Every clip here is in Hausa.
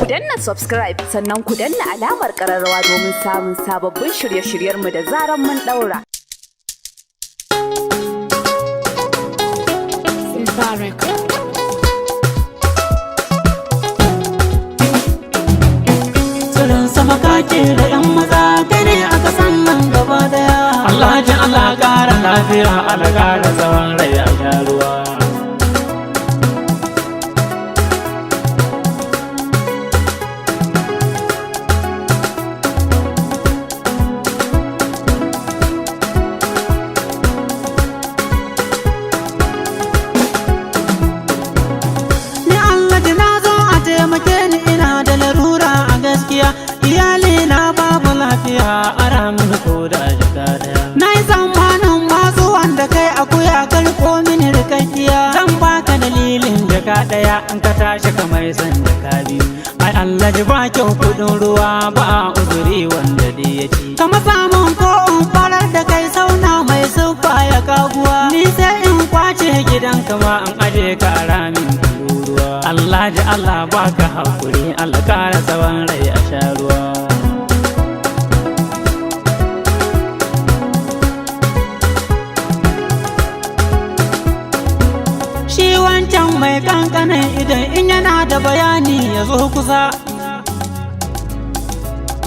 Ku danna subscribe sannan ku danna alamar kararrawa domin samun sababbin shirye-shiryenmu da zaran mun daura. Mubarak. Tsirin sama kake da 'yan maza kai ne aka san nan gaba daya. Allah ji Allah ƙara lafiya, Allah ƙara tsawon rai a sha ruwa. Ni Allah ji na zo a taimake ni, ina da larura a gaskiya. Iyali na babu lafiya, ara mini ko da jaka daya. Na yi tsammanin masu wanda kai akuya karko mini rikakkiya. Zan baka dalilin jaka daya in ka tashi kamar san jaka biyu. Ai Allah ji ba kyau kudin ruwa ba a uzuri wanda dai ya ci. Kama samun ko in farar da kai sauna mai siffa ya kaguwa. Ni sai in kwace gidan kama in aje ka a ramin tururuwa. Allah ji Allah baka hakuri, Allah kara tsawon rai a sha ruwa. Shi wancan mai kankanin idan in yana da bayani ya zo kusa.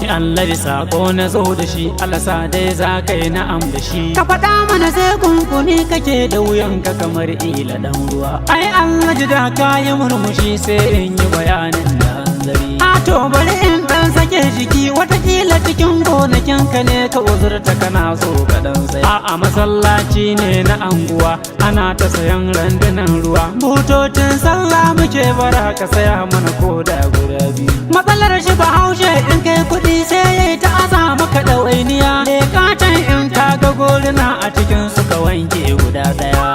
Ni Allah ji sako na zo da shi, Allah sa dai za ka yi na'am da shi. Ka faɗa mana sai kunkuni kake da wuyanka kamar ila ɗan ruwa. Ai Allah ji da ka yi murmushi sai in yi bayanin da hanzari. A to bari in ɗan sake jiki, watakila cikin gonakin ka ne ka uzurta kana so ka ɗan sai. A'a, masallaci ne na anguwa ana ta sayan randunan ruwa. Butocin sallah muke bara, ka saya mana ko da guda biyu. Matsalar shi bahaushe in kai kuɗi sai ya yi ta aza maka ɗawainiya. Lekatan in ka ga goruna a cikin suka wanke guda ɗaya.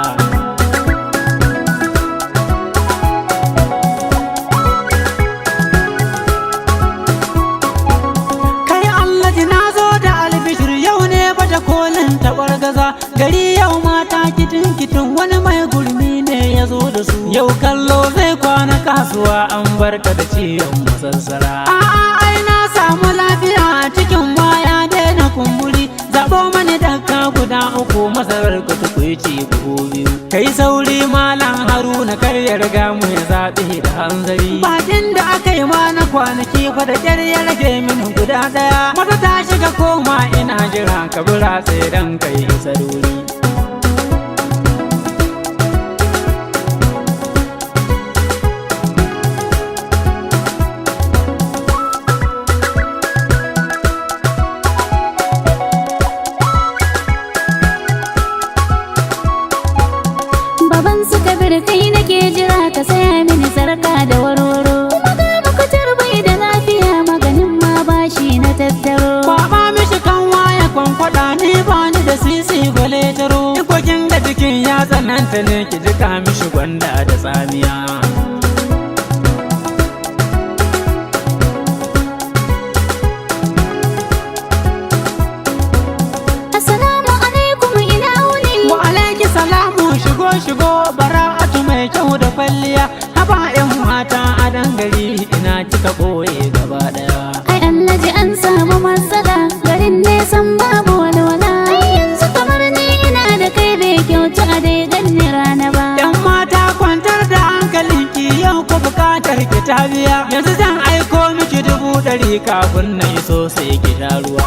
Kai Allah ji na zo da albishir, yau ne baje kolin taɓar gaza. Gari yau mata kitin kitin, wani mai gurmi ne ya zo da su. Yau kallo zai kwana kasuwa, an barka da ciwon masassara. A'a, ai na samu lafiya, cikin waya daina kumburi. Zaɓo mani daka guda uku, masarar ku tukuici buhu biyu. Kai sauri Malam Haruna, kar ya riga mu ya zaɓe da hanzari. Bakin da aka yi ma na kwanaki fa da ƙyar ya rage mini guda ɗaya. Mata ta shiga koma, ina jira ka bura sai dan kai isa wuri. Baban su Kabir, kai nake jira ka saya mini sarka da warwaro. Kuma ga mukutar bai da lafiya, maganin ma bashi na tattaro. Kwaba mishi kan waya kwankwada, ni ba ni da sisi bale taro. Ikokin da jikin ya tsananta ne, ki jika mishi gwanda da tsamiya. Assalamu alaikum, ina wuni. Wa alaiki salamu, shigo shigo bara'atu mai kyau da kwalliya. Haba yan mata a dangari, ina kika boye gaba daya? Ai Allah ji an samu matsala, garin nesan babu walwala. Ai yanzu kamar ni ina da kai bai kyautu a dai ganni rana ba. Yan mata, kwantar da hankalinki, yau ko bukatar ki ta biya. Yanzu zan aiko miki 100,000 kafin na iso sai ki sha ruwa.